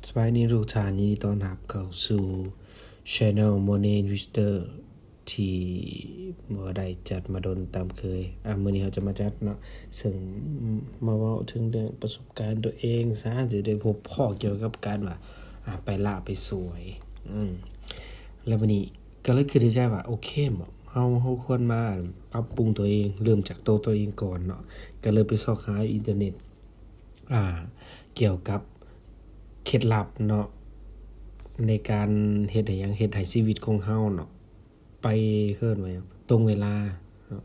ສະບາຍດີທຸກທ່ານ, ຍິນດີຕ້ອນຮັບເຂົ້າສູ່ Channel Morning Investor ທີ່ບໍ່ໄດ້ຈັດມາດົນຕາມເຄີຍ. ອາ ມື້ນີ້ເຮົາຈະມາຈັດເນາະ, ເຊິ່ງມາເວົ້າເຖິງເລື່ອງປະສົບການຕົວເອງຊະ, ຈະໄດ້ພົບພໍ້ກ່ຽວກັບການວ່າ ອາ ໄປລ່າໄປສວຍ. ອືມ ແລ້ວບັດນີ້ ກໍເລີຍຄິດໃນໃຈວ່າ ໂອເຄ ເຮົາ ເຮົາຄວນມາປັບປຸງຕົວເອງ, ເລີ່ມຈາກໂຕຕົວເອງກ່ອນເນາະ. ກໍເລີຍໄປຊອກຫາຢູ່ອິນເຕີເນັດ ອ່າ ກ່ຽວກັບເຄັດລັບເນາະ ໃນການເຮັດໃຫ້ຫຍັງ, ເຮັດໃຫ້ຊີວິດຂອງເຮົາເນາະ ໄປ ເອີ້ນວ່າຫຍັງ, ຕົງເວລາເນາະ.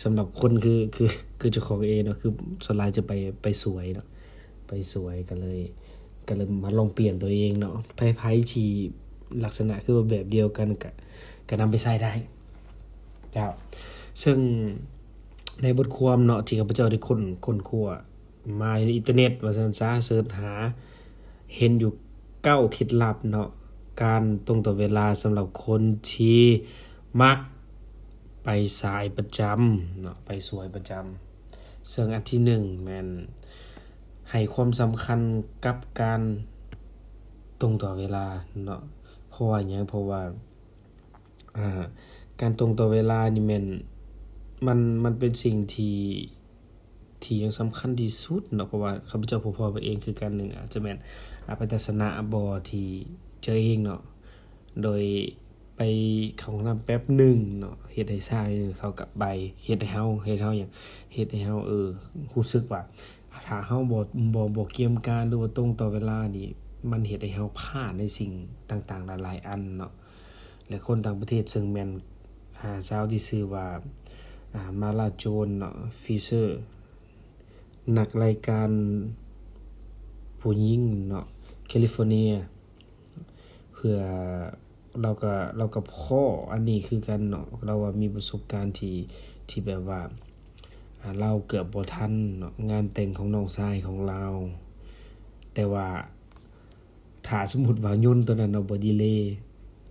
ສຳລັບຄົນຄື ຄື ຄືເຈົ້າຂອງເອງເນາະ, ຄືສ່ວນຫຼາຍຈະໄປ ໄປສວຍເນາະ, ໄປສວຍ. ກໍເລີຍ ກໍເລີຍມາລອງປ່ຽນຕົວເອງເນາະ, ໃຜ ໃຜທີ່ລັກສະນະຄືແບບດຽວກັນ ກໍ ກໍນຳໄປໃຊ້ໄດ້ເຈົ້າ. ເຊິ່ງໃນບົດຄວາມເນາະ ທີ່ຂ້າພະເຈົ້າໄດ້ຄົ້ນ ຄົ້ນຄວ້າມາຢູ່ໃນອິນເຕີເນັດວ່າຊັ້ນຊະ, ເສີດຫາເຫັນຢູ່ເກົ້າເຄັດລັບເນາະ ການຕົງຕໍ່ເວລາສຳລັບຄົນທີ່ມັກໄປສາຍປະຈຳເນາະ, ໄປສວຍປະຈຳ. ເຊິ່ງອັນທີໜຶ່ງແມ່ນໃຫ້ຄວາມສຳຄັນກັບການຕົງຕໍ່ເວລາເນາະ. ເພາະວ່າຫຍັງ? ເພາະວ່າ ອ່າ ການຕົງຕໍ່ເວລານີ້ແມ່ນ ມັນ ມັນເປັນສິ່ງທີ່ ທີ່ຍັງສຳຄັນທີ່ສຸດເນາະ, ເພາະວ່າຂ້າພະເຈົ້າພົບພໍ້ໄປເອງຄືກັນ, ໜຶ່ງ ອາດຈະແມ່ນ ອາ ເປັນທັດສະນະບໍ່ທີ່ເຈີເອງເນາະ, ໂດຍໄປເຂົ້າຫ້ອງນ້ຳແປັບໜຶ່ງເນາະ ເຮັດໃຫ້ຊ້າໜຶ່ງ, ເຂົາກໍໄປເຮັດໃຫ້ເຮົາ ເຮັດເຮົາຫຍັງ? ເຮັດໃຫ້ເຮົາ ເອີ ຮູ້ສຶກວ່າ ຖ້າເຮົາບໍ່ ບໍ່ ບໍ່ກຽມການ ຫຼືວ່າຕົງຕໍ່ເວລານີ້ ມັນເຮັດໃຫ້ເຮົາພາດໃນສິ່ງຕ່າງໆຫຼາຍໆອັນເນາະ. ແລະ ຄົນຕ່າງປະເທດເຊິ່ງແມ່ນ ອາ ຊາວທີ່ຊື່ວ່າ ອາ ມາລາໂຈນເນາະ ຟີເຊີ ນັກລາຍການຜູ້ຍິງເນາະ ແຄລິຟໍເນຍ ເພື່ອ ລາວກໍ ລາວກໍພໍ້ອັນນີ້ຄືກັນເນາະ, ລາວວ່າມີປະສົບການທີ່ ທີ່ແບບວ່າ ອາ ລາວເກືອບບໍ່ທັນເນາະ ງານແຕ່ງຂອງນ້ອງຊາຍຂອງລາວ, ແຕ່ວ່າ ຖ້າສົມມຸດວ່າຍົນຕົວນັ້ນເນາະ ບໍ່ດີເລ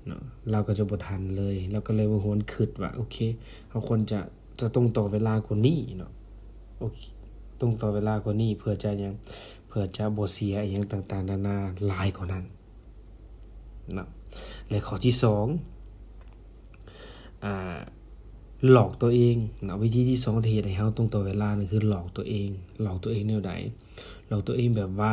ເນາະ ລາວກໍຈະບໍ່ທັນເລີຍ. ລາວກໍເລີຍມາຫວນຄິດວ່າ ໂອເຄ ເຮົາຄວນຈະ ຈະຕົງຕໍ່ເວລາກວ່ານີ້ເນາະ, ໂອເຄ ຕົງຕໍ່ເວລາກວ່ານີ້ ເພື່ອຈະຫຍັງ? ເພື່ອຈະບໍ່ເສຍອີ່ຫຍັງຕ່າງໆນານາຫຼາຍກວ່ານັ້ນເນາະ. ແລະ ຂໍ້ທີສອງ ອາ ຫຼອກຕົວເອງເນາະ, ວິທີທີສອງທີ່ເຮັດໃຫ້ເຮົາຕົງຕໍ່ເວລານັ້ນ ຄືຫຼອກຕົວເອງ. ຫຼອກຕົວເອງແນວໃດ? ຫຼອກຕົວເອງແບບວ່າ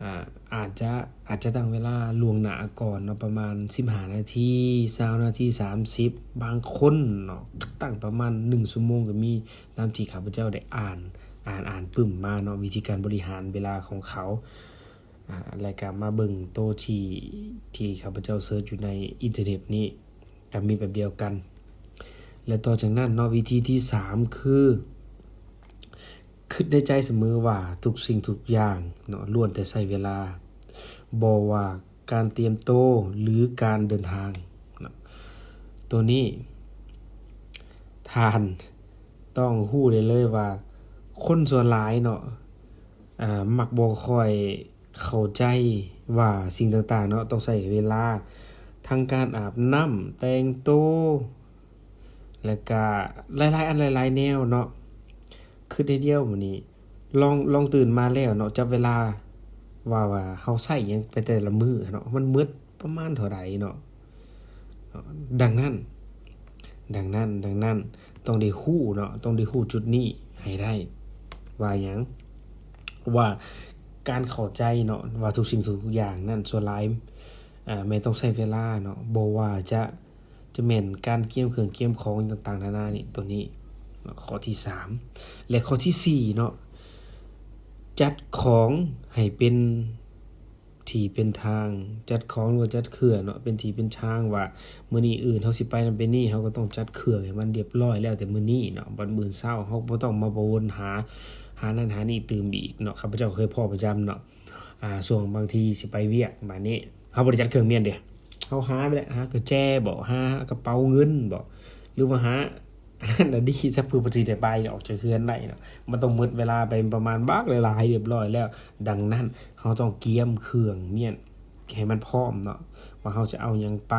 ອາ ອາດຈະ ອາດຈະຕັ້ງເວລາລ່ວງໜ້າກ່ອນເນາະ ປະມານສິບຫ້ານາທີ ຊາວນາທີ ສາມສິບ, ບາງຄົນເນາະ ຕັ້ງປະມານໜຶ່ງຊົ່ວໂມງກໍມີ, ຕາມທີ່ຂ້າພະເຈົ້າໄດ້ອ່ານ ອ່ານ ອ່ານປຶ້ມມາເນາະ ວິທີການບໍລິຫານເວລາຂອງເຂົາ. ອາ ແລະ ກໍມາເບິ່ງໂຕທີ່ ທີ່ຂ້າພະເຈົ້າເສີດຢູ່ໃນອິນເຕີເນັດນີ້ ກໍມີແບບດຽວກັນ. ແລະ ຕໍ່ຈາກນັ້ນເນາະ ວິທີທີສາມ ຄື ຄິດໃນໃຈສະເໝີວ່າທຸກສິ່ງທຸກຢ່າງເນາະ ລ້ວນແຕ່ໃຊ້ເວລາ, ບໍ່ວ່າການຕຽມໂຕ ຫຼື ການເດີນທາງເນາະ. ໂຕນີ້ທ່ານຕ້ອງຮູ້ໄດ້ເລີຍວ່າ ຄົນສ່ວນຫຼາຍເນາະ ອາ ມັກບໍ່ຄ່ອຍເຂົ້າໃຈວ່າສິ່ງຕ່າງໆເນາະ ຕ້ອງໃຊ້ເວລາ, ທັງການອາບນ້ຳ, ແຕ່ງໂຕ ແລະກະຫຼາຍໆອັນຫຼາຍໆແນວເນາະ. ຄຶດໃນດຽວມື້ນີ້ ລອງ ລອງຕື່ນມາແລ້ວເນາະ ຈັບເວລາວ່າ ວ່າເຮົາໃຊ້ຫຍັງໄປແຕ່ລະມື້ເນາະ ມັນໝົດປະມານເທົ່າໃດເນາະ. ດັ່ງນັ້ນ ດັ່ງນັ້ນ ດັ່ງນັ້ນ ຕ້ອງໄດ້ຮູ້ເນາະ ຕ້ອງໄດ້ຮູ້ຈຸດນີ້ໃຫ້ໄດ້ ວ່າຫຍັງ? ວ່າການເຂົ້າໃຈເນາະ ວ່າທຸກສິ່ງທຸກຢ່າງນັ້ນ ສ່ວນຫຼາຍ ອາ ແມ່ນຕ້ອງໃຊ້ເວລາເນາະ ບໍ່ວ່າຈະ ຈະແມ່ນການກຽມເຄື່ອງກຽມຂອງຕ່າງໆນານານີ້ ໂຕນີ້ເນາະ ຂໍ້ທີສາມ. ແລະ ຂໍ້ທີສີ່ເນາະ ຈັດຂອງໃຫ້ເປັນ ທີ່ເປັນທາງ, ຈັດຂອງ ຫຼືວ່າຈັດເຄື່ອງເນາະ ເປັນທີ່ເປັນທາງ ວ່າມື້ນີ້ ອື່ນ ເຮົາຊິໄປນັ້ນໄປນີ້ ເຮົາກໍຕ້ອງຈັດເຄື່ອງໃຫ້ມັນຮຽບຮ້ອຍແລ້ວແຕ່ມື້ນີ້ເນາະ, ບັດມື້ເຊົ້າເຮົາບໍ່ຕ້ອງມາວະວົນຫາ ຫານັ້ນຫານີ້ຕື່ມອີກເນາະ. ຂ້າພະເຈົ້າເຄີຍພໍ້ປະຈຳເນາະ ອາ ຊ່ວງບາງທີຊິໄປວຽກ ບາດນີ້ເຮົາບໍ່ໄດ້ຈັດເຄື່ອງມ້ຽນເດ້ ເຮົາຫາໄປແຫຼະ ຫາກະແຈບໍ ຫາກະເປົາເງິນບໍ ຫຼືວ່າຫາ ອັນນັ້ນອັນນີ້ ຊະເພື່ອເພິ່ນຊິໄດ້ໄປອອກຈາກເຮືອນໄດ້ເນາະ, ມັນຕ້ອງໝົດເວລາໄປປະມານບັກຫຼາຍໆຮຽບຮ້ອຍແລ້ວ. ດັ່ງນັ້ນ ເຮົາຕ້ອງກຽມເຄື່ອງມ້ຽນໃຫ້ມັນພ້ອມເນາະ ວ່າເຮົາຈະເອົາຫຍັງໄປ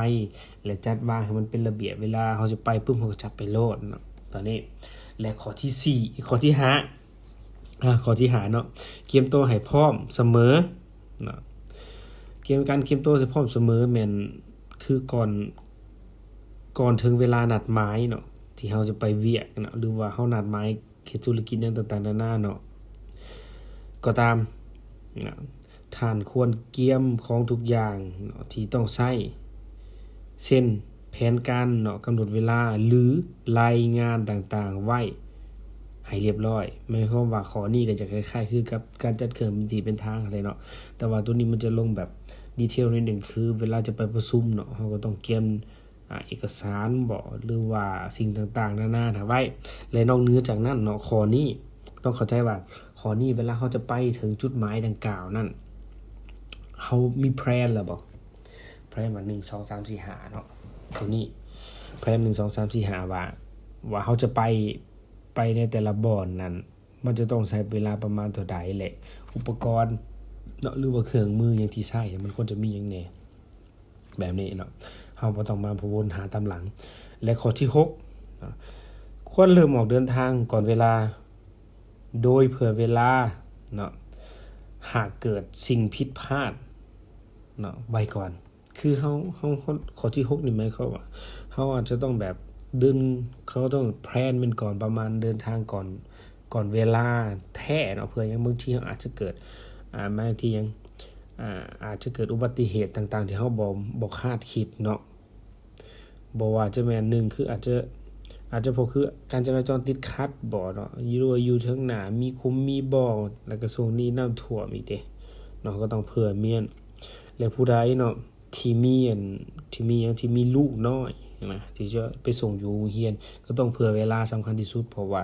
ແລະ ຈັດວາງໃຫ້ມັນເປັນລະບຽບເວລາ, ເຮົາຈະໄປປຶບ ເຮົາກໍຈັດໄປໂລດເນາະ ຕອນນີ້. ແລະ ຂໍ້ທີສີ່ ຂໍ້ທີຫ້າ ອາ ຂໍ້ທີຫ້າເນາະ ກຽມໂຕໃຫ້ພ້ອມສະເໝີເນາະ. ກຽມ ການກຽມຕົວໃຫ້ພ້ອມສະເໝີແມ່ນຄືກ່ອນ ກ່ອນເຖິງເວລານັດໝາຍເນາະ ທີ່ເຮົາຈະໄປວຽກເນາະ ຫຼືວ່າເຮົານັດໝາຍເຮັດທຸລະກິດຫຍັງຕ່າງໆນານາເນາະ ກໍຕາມນະ ທ່ານຄວນກຽມຂອງທຸກຢ່າງເນາະທີ່ຕ້ອງໃຊ້ ເຊັ່ນ ແຜນການເນາະ ກຳນົດເວລາ ຫຼື ລາຍງານຕ່າງໆໄວ້ໃຫ້ລຽບຮ້ອຍ. ໝາຍຄວາມວ່າຂໍ້ນີ້ກໍຈະຄ້າຍໆຄືກັບການຈັດເຄື່ອງເປັນທີ່ເປັນທາງຫັ້ນແຫຼະເນາະ ແຕ່ວ່າໂຕນີ້ມັນຈະລົງແບບດີເທວໜ້ອຍໜຶ່ງ ຄືເວລາຈະໄປປະຊຸມເນາະ ເຮົາກໍຕ້ອງກຽມ ອາ ເອກະສານບໍ ຫຼືວ່າສິ່ງຕ່າງໆນານານະໄວ້ ແລະ ນອກເໜືອຈາກນັ້ນເນາະ ຂໍ້ນີ້ຕ້ອງເຂົ້າໃຈວ່າ ຂໍ້ນີ້ເວລາເຮົາຈະໄປເຖິງຈຸດໝາຍດັ່ງກ່າວນັ້ນ ເຮົາມີແພລນແລ້ວບໍ? ແພລນວ່າ ໜຶ່ງ ສອງ ສາມ ສີ່ ຫ້າ ເນາະ ໂຕນີ້ ແພລນ ໜຶ່ງ ສອງ ສາມ ສີ່ ຫ້າ ວ່າ ວ່າເຮົາຈະໄປ ໄປໃນແຕ່ລະບ່ອນນັ້ນ ມັນຈະຕ້ອງໃຊ້ເວລາປະມານເທົ່າໃດ ແລະ ອຸປະກອນເນາະ ຫຼືວ່າເຄື່ອງມືຫຍັງທີ່ໃຊ້ ມັນຄວນຈະມີຫຍັງແດ່ ແບບນີ້ເນາະ ເຮົາບໍ່ຕ້ອງມາວະນຫາຕາມຫຼັງ. ແລະ ຂໍ້ທີຫົກເນາະ ຄວນເລີ່ມອອກເດີນທາງກ່ອນເວລາ ໂດຍເຜື່ອເວລາເນາະ ຫາກເກີດສິ່ງຜິດພາດເນາະ ໄວ້ກ່ອນ. ຄືເຮົາ ເຮົາ ເຮົາ ຂໍ້ທີຫົກນີ້ໝາຍຄວາມວ່າ ເຮົາອາດຈະຕ້ອງແບບເດີນ ເຮົາຕ້ອງແພລນມັນກ່ອນ ປະມານເດີນທາງກ່ອນ ກ່ອນເວລາແທ້ເນາະ ເພື່ອຫຍັງ ບາງທີເຮົາອາດຈະເກີດ ອາ ບາງທີຫຍັງ ອາ ອາດຈະເກີດອຸບັດຕິເຫດຕ່າງໆທີ່ເຮົາບໍ່ ບໍ່ຄາດຄິດເນາະ ບໍ່ວ່າຈະແມ່ນ ໜຶ່ງ ຄືອາດຈະ ອາດຈະ ເພາະຄືການຈະລາຈອນຕິດຂັດບໍເນາະ ຫຼືວ່າຢູ່ເທິງໜ້າມີຂຸມມີບໍ່ ແລ້ວກໍຊ່ວງນີ້ນ້ຳຖ້ວມອີກເດ້ເນາະ ກໍຕ້ອງເຜື່ອແມ່ນ ແລະ ຜູ້ໃດເນາະ ທີ່ມີອັນ ທີ່ມີຫຍັງ ທີ່ມີລູກນ້ອຍນະ ທີ່ຈະໄປສົ່ງຢູ່ໂຮງຮຽນ ກໍຕ້ອງເຜື່ອເວລາ ສຳຄັນທີ່ສຸດ ເພາະວ່າ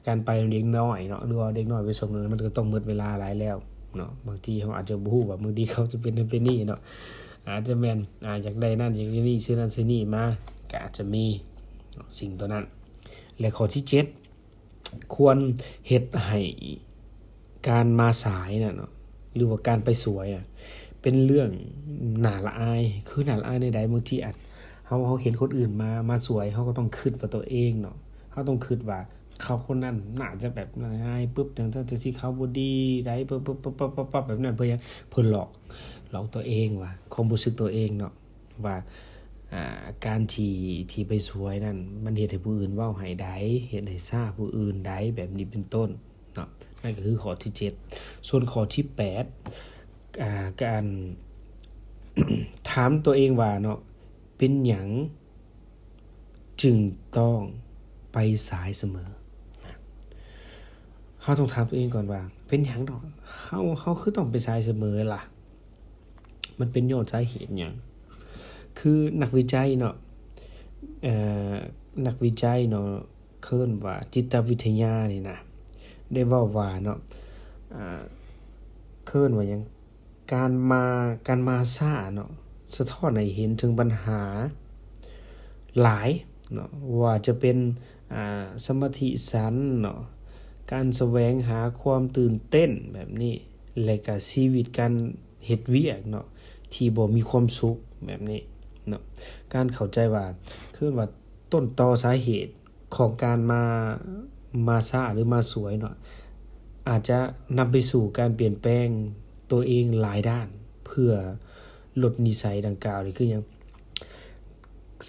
ການໄປນຳເດັກນ້ອຍເນາະ ຫຼືວ່າເດັກນ້ອຍໄປສົ່ງນັ້ນ ມັນກໍຕ້ອງໝົດເວລາຫຼາຍແລ້ວເນາະ ບາງທີເຮົາອາດຈະບໍ່ຮູ້ວ່າບາງທີເຂົາຈະເປັນນັ້ນເປັນນີ້ເນາະ ອາດຈະແມ່ນ ອາ ຢາກໄດ້ນັ້ນຢາກໄດ້ນີ້ ຊື້ນັ້ນຊື້ນີ້ມາ ກໍອາດຈະມີເນາະ ສິ່ງຕົວນັ້ນ. ແລະ ຂໍ້ທີເຈັດ ຄວນເຮັດໃຫ້ການມາສາຍນະເນາະ ຫຼືວ່າການໄປສວຍນະ ເປັນເລື່ອງໜ້າລະອາຍ. ຄືໜ້າລະອາຍແນວໃດ? ບາງທີອາດ ເຮົາ ເຮົາເຫັນຄົນອື່ນມາ ມາສວຍ ເຮົາກໍຕ້ອງຄິດວ່າຕົວເອງເນາະ ເຮົາຕ້ອງຄິດວ່າເຂົາຄົນນັ້ນໜ້າຈະແບບລະອາຍ ປຶບ ຈັ່ງຊັ້ນຈັ່ງຊີ້ ເຂົາບໍ່ດີໃດ ປຶບ ປຶບ ປຶບ ປຶບ ແບບນັ້ນ ເພື່ອຫຍັງ? ເພື່ອຫຼອກ ຫຼອກຕົວເອງວ່າ ຄວາມຮູ້ສຶກຕົວເອງເນາະ ວ່າ ອ່າ ການທີ່ ທີ່ໄປສວຍນັ້ນ ມັນເຮັດໃຫ້ຜູ້ອື່ນເວົ້າໃຫ້ໃດ ເຮັດໃຫ້ຊ້າຜູ້ອື່ນໃດ ແບບນີ້ເປັນຕົ້ນເນາະ. ນັ້ນກໍຄືຂໍ້ທີເຈັດ. ສ່ວນຂໍ້ທີແປດ ອ່າ ການ ຖາມຕົວເອງວ່າເນາະ ເປັນຫຍັງຈຶ່ງຕ້ອງໄປສາຍສະເໝີ? ເຮົາຕ້ອງຖາມຕົວເອງກ່ອນວ່າ ເປັນຫຍັງເນາະ ເຮົາ ເຮົາຄືຕ້ອງໄປສາຍສະເໝີລະ? ມັນເປັນຍ້ອນສາເຫດຫຍັງ? ຄືນັກວິໄຈເນາະ ເອີ ນັກວິໄຈເນາະ ເອີ້ນວ່າຈິດຕະວິທະຍານີ້ນະ ໄດ້ເວົ້າວ່າເນາະ ເອີ້ນວ່າຫຍັງ ການມາ ການມາຊ້າເນາະ ສະທ້ອນໃຫ້ເຫັນເຖິງບັນຫາຫຼາຍເນາະ ວ່າຈະເປັນ ອ່າ ສະມາທິສັ້ນເນາະ ການສະແຫວງຫາຄວາມຕື່ນເຕັ້ນແບບນີ້ ແລະກະຊີວິດການ ເຮັດວຽກເນາະ ທີ່ບໍ່ມີຄວາມສຸກແບບນີ້ເນາະ. ການເຂົ້າໃຈວ່າ ຄືວ່າຕົ້ນຕໍສາເຫດຂອງການມາ ມາຊ້າ ຫຼື ມາສວຍເນາະ ອາດຈະນຳໄປສູ່ການປ່ຽນແປງຕົວເອງຫຼາຍດ້ານ ເພື່ອລົດນິໄສດັ່ງກ່າວນີ້ຄືຫຍັງ?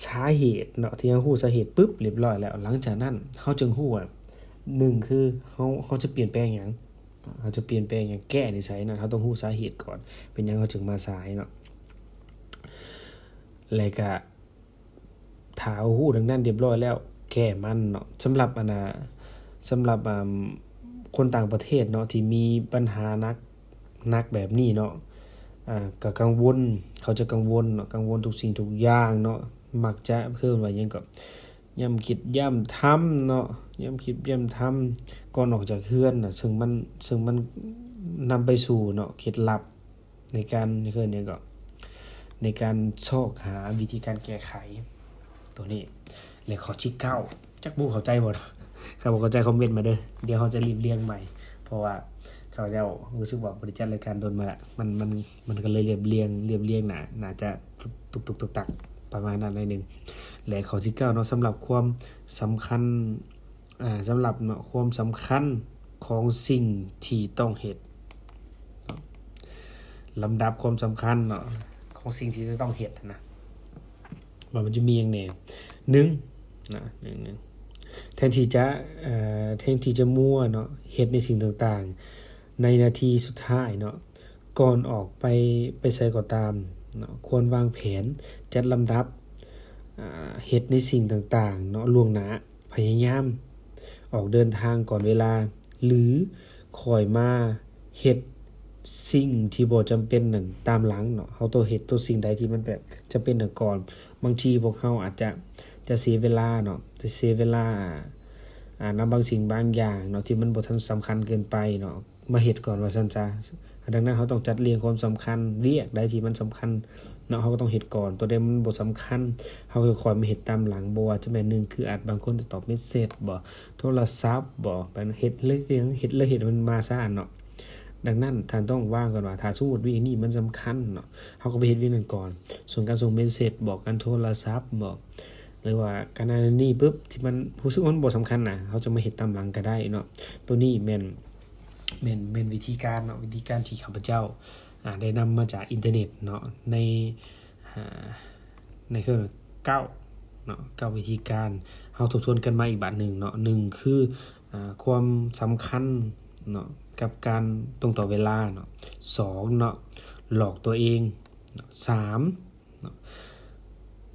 ສາເຫດເນາະ ທີ່ເຮົາຮູ້ສາເຫດປຶບ ລຽບຮ້ອຍແລ້ວ ຫຼັງຈາກນັ້ນເຮົາຈຶ່ງຮູ້ວ່າ ໜຶ່ງ ຄືເຮົາ ເຮົາຈະປ່ຽນແປງຫຍັງ? ເຮົາຈະປ່ຽນແປງຫຍັງ ແກ້ນິໄສນັ້ນ ເຮົາຕ້ອງຮູ້ສາເຫດກ່ອນ ເປັນຫຍັງເຮົາຈຶ່ງມາສາຍເນາະ ແລະກະຖ້າເຮົາຮູ້ດັ່ງນັ້ນລຽບຮ້ອຍແລ້ວ ແກ້ມັນເນາະ. ສຳລັບອັນນ່າ ສຳລັບ ອ່າ ຄົນຕ່າງປະເທດເນາະ ທີ່ມີບັນຫາໜັກ ໜັກແບບນີ້ເນາະ ອ່າ ກະກັງວົນ ເຂົາຈະກັງວົນເນາະ ກັງວົນທຸກສິ່ງທຸກຢ່າງເນາະ ມັກຈະ ເອີ້ນວ່າຫຍັງເກາະ ຢ້ຳຄິດຢ້ຳທຳເນາະ ຢ້ຳຄິດຢ້ຳທຳກ່ອນອອກຈາກເຮືອນນະ ເຊິ່ງມັນ ເຊິ່ງມັນນຳໄປສູ່ເນາະ ເຄັດລັບໃນການ ເອີ້ນຫຍັງເກາະ ໃນການຊອກຫາວິທີການແກ້ໄຂໂຕນີ້. ແລະ ຂໍ້ທີເກົ້າ ຈັກບໍ່ເຂົ້າໃຈບໍ່ເນາະ ຄັນບໍ່ເຂົ້າໃຈຄອມເມັນມາເດີ ດຽວເຮົາຈະລຽບລຽງໃໝ່ ເພາະວ່າຂ້າພະເຈົ້າຮູ້ສຶກວ່າບໍ່ໄດ້ຈັດລາຍການດົນມາລະ ມັນ ມັນ ມັນກໍເລີຍລຽບລຽງ ລຽບລຽງໜ້າ ໜ້າຈະຕຸກໆຕັກໆ ປະມານນັ້ນໜ້ອຍໜຶ່ງ. ແລະ ຂໍ້ທີເກົ້າເນາະ ສຳລັບຄວາມສຳຄັນ ອ່າ ສຳລັບເນາະ ຄວາມສຳຄັນຂອງສິ່ງທີ່ຕ້ອງເຮັດເນາະ ລຳດັບຄວາມສຳຄັນເນາະ ຂອງສິ່ງທີ່ຈະຕ້ອງເຮັດນະ ວ່າມັນຈະມີຫຍັງແດ່. ໜຶ່ງນະ ໜຶ່ງ ໜຶ່ງ ແທນທີ່ຈະ ເອີ ແທນທີ່ຈະມົວເນາະ ເຮັດໃນສິ່ງຕ່າງໆ ໃນນາທີສຸດທ້າຍເນາະ ກ່ອນອອກໄປ ໄປໃສກໍຕາມເນາະ ຄວນວາງແຜນ ຈັດລຳດັບ ອາ ເຮັດໃນສິ່ງຕ່າງໆເນາະລ່ວງໜ້າ, ພະຍາຍາມອອກເດີນທາງກ່ອນເວລາ ຫຼື ຄ່ອຍມາເຮັດສິ່ງທີ່ບໍ່ຈຳເປັນນັ້ນຕາມຫຼັງເນາະ. ເຮົາຕ້ອງເຮັດຕົວສິ່ງໃດທີ່ມັນແບບຈຳເປັນນະກ່ອນ. ບາງທີພວກເຮົາອາດຈະ ຈະເສຍເວລາເນາະ ຈະເສຍເວລາ ອາ ນຳບາງສິ່ງບາງຢ່າງເນາະ ທີ່ມັນບໍ່ທັນສຳຄັນເກີນໄປເນາະ ມາເຮັດກ່ອນວ່າຊັ້ນຊະ. ດັ່ງນັ້ນ ເຮົາຕ້ອງຈັດລຽງຄວາມສຳຄັນ ວຽກໃດທີ່ມັນສຳຄັນເນາະ ເຮົາກໍຕ້ອງເຮັດກ່ອນ, ຕົວໃດມັນບໍ່ສຳຄັນ ເຮົາກໍຄ່ອຍມາເຮັດຕາມຫຼັງ. ບໍ່ວ່າຈະແມ່ນ ໜຶ່ງ ຄືອາດບາງຄົນຈະຕອບເມສເສດບໍ ໂທລະສັບບໍ ໄປເຮັດເລີຍ ເຮັດເລີຍ ເຮັດໃຫ້ມັນມາຊະເນາະ. ດັ່ງນັ້ນ ທ່ານຕ້ອງວາງກ່ອນວ່າ ຖ້າສົມມຸດວຽກນີ້ມັນສຳຄັນເນາະ ເຮົາກໍໄປເຮັດວຽກນັ້ນກ່ອນ. ສ່ວນການສົ່ງເມສເສດບໍ ການໂທລະສັບບໍ ຫຼືວ່າການອັນນີ້ປຶບ ທີ່ມັນຮູ້ສຶກວ່າມັນບໍ່ສຳຄັນນະ ເຮົາຈະມາເຮັດຕາມຫຼັງກໍໄດ້ເນາະ. ໂຕນີ້ແມ່ນ ແມ່ນ ແມ່ນວິທີການເນາະ ວິທີການທີ່ຂ້າພະເຈົ້າ ອາ ໄດ້ນຳມາຈາກອິນເຕີເນັດເນາະ ໃນ ອາ ໃນເຄື່ອງເກົ້າເນາະ ເກົ້າວິທີການ. ເຮົາທົບທວນກັນມາອີກບາດໜຶ່ງເນາະ. ໜຶ່ງ ຄື ອາ ຄວາມສຳຄັນເນາະ ກັບການຕົງຕໍ່ເວລາເນາະ. ສອງເນາະ ຫຼອກຕົວເອງ. ສາມ ເນາະ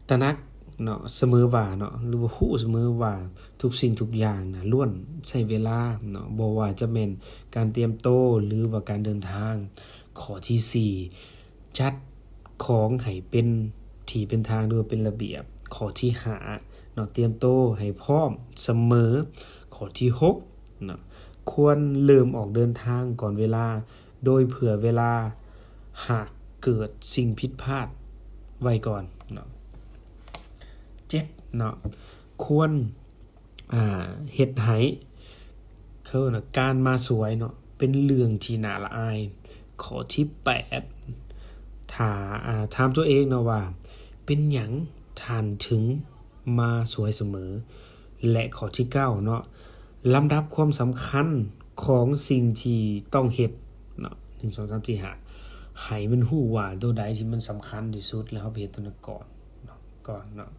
ຕະໜັກເນາະ ສະເໝີວ່າເນາະ ຫຼືວ່າຮູ້ສະເໝີວ່າທຸກສິ່ງທຸກຢ່າງນະ ລ້ວນໃຊ້ເວລາເນາະ ບໍ່ວ່າຈະແມ່ນການຕຽມໂຕ ຫຼືວ່າການເດີນທາງ. ຂໍ້ທີສີ່ ຈັດຂອງໃຫ້ເປັນທີ່ເປັນທາງ ຫຼືວ່າເປັນລະບຽບ. ຂໍ້ທີຫ້າເນາະ ຕຽມໂຕໃຫ້ພ້ອມສະເໝີ. ຂໍ້ທີຫົກເນາະ ຄວນເລີ່ມອອກເດີນທາງກ່ອນເວລາ ໂດຍເຜື່ອເວລາ ຫາກເກີດສິ່ງຜິດພາດໄວ້ກ່ອນເນາະ. ເຈັດເນາະ ຄວນ ອາ ເຮັດໃຫ້ ເຂົາເອີ້ນວ່າ ການມາສວຍເນາະ ເປັນເລື່ອງທີ່ໜ້າລະອາຍ. ຂໍ້ທີແປດ ຖ້າ ອາ ຖາມຕົວເອງເນາະວ່າ ເປັນຫຍັງທ່ານເຖິງມາສວຍສະເໝີ? ແລະ ຂໍ້ທີເກົ້າເນາະ ລຳດັບຄວາມສຳຄັນຂອງສິ່ງທີ່ຕ້ອງເຮັດເນາະ ໜຶ່ງ ສອງ ສາມ ສີ່ ຫ້າ ໃຫ້ມັນຮູ້ວ່າໂຕໃດທີ່ມັນສຳຄັນທີ່ສຸດ ແລ້ວເຮົາໄປເຮັດໂຕນັ້ນກ່ອນເນາະ ກ່ອນເນາະ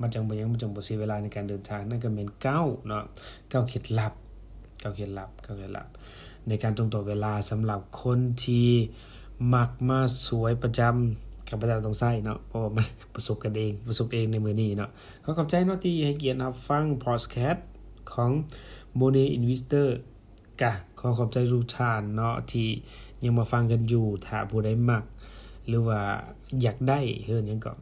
ມັນຈັ່ງບໍ່ຫຍັງ ມັນຈັ່ງບໍ່ເສຍເວລາໃນການເດີນທາງ. ນັ້ນກໍແມ່ນເກົ້າເນາະ ເກົ້າເຄັດລັບ ເກົ້າເຄັດລັບ ເກົ້າເຄັດລັບ ໃນການຕົງຕໍ່ເວລາ ສຳລັບຄົນທີ່ມັກມາສວຍປະຈຳ. ຂ້າພະເຈົ້າຕ້ອງໃຊ້ເນາະ ເພາະວ່າມັນປະສົບກັນເອງ ປະສົບເອງໃນມື້ນີ້ເນາະ. ຂໍຂອບໃຈເນາະ ທີ່ໃຫ້ກຽດຮັບຟັງພອດແຄສຂອງ Money Investor. ກະຂໍຂອບໃຈທຸກທ່ານເນາະ ທີ່ຍັງມາຟັງກັນຢູ່. ຖ້າຜູ້ໃດມັກ ຫຼືວ່າຢາກໄດ້ ເອີ້ນຫຍັງເກາະ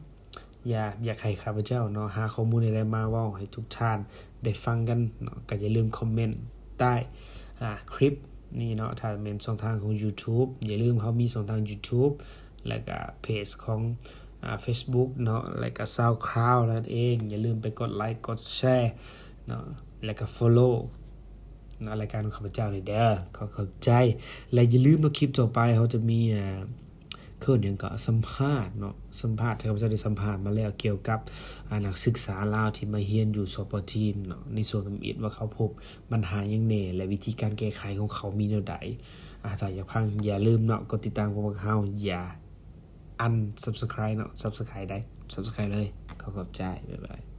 ຢາກ ຢາກໃຫ້ຂ້າພະເຈົ້າເນາະ ຫາຂໍ້ມູນໃດໆມາເວົ້າໃຫ້ທຸກທ່ານໄດ້ຟັງກັນເນາະ ກໍຢ່າລືມຄອມເມັນໃຕ້ ອາ ຄລິບນີ້ເນາະ. ຖ້າແມ່ນຊ່ອງທາງຂອງ YouTube ຢ່າລືມ ເຮົາມີຊ່ອງທາງ YouTube ແລ້ວກະເພຈຂອງ ອາ Facebook ເນາະ ແລ້ວກະ SoundCloud ນັ້ນເອງ. ຢ່າລືມໄປກົດໄລ ກົດແຊເນາະ ແລ້ວກະ follow ເນາະ ລາຍການຂອງຂ້າພະເຈົ້ານີ້ເດີ. ຂໍຂອບໃຈ ແລະ ຢ່າລືມເນາະ ຄລິບຕໍ່ໄປເຮົາຈະມີ ອາ ເອີ້ນຫຍັງເກາະ ສຳພາດເນາະ ສຳພາດ ທີ່ຂ້າພະເຈົ້າໄດ້ສຳພາດມາແລ້ວ ກ່ຽວກັບ ອາ ນັກສຶກສາລາວທີ່ມາຮຽນຢູ່ ສປ ຈີນເນາະ ໃນຊ່ວງທຳອິດ ວ່າເຂົາພົບບັນຫາຫຍັງແດ່ ແລະ ວິທີການແກ້ໄຂຂອງເຂົາມີແນວໃດ. ອາ ຖ້າຢາກຟັງ ຢ່າລືມເນາະ ກົດຕິດຕາມຂອງພວກເຮົາ ຢ່າ unsubscribe ເນາະ subscribe ໄດ້ subscribe ເລີຍ. ຂໍຂອບໃຈ ບາຍບາຍ.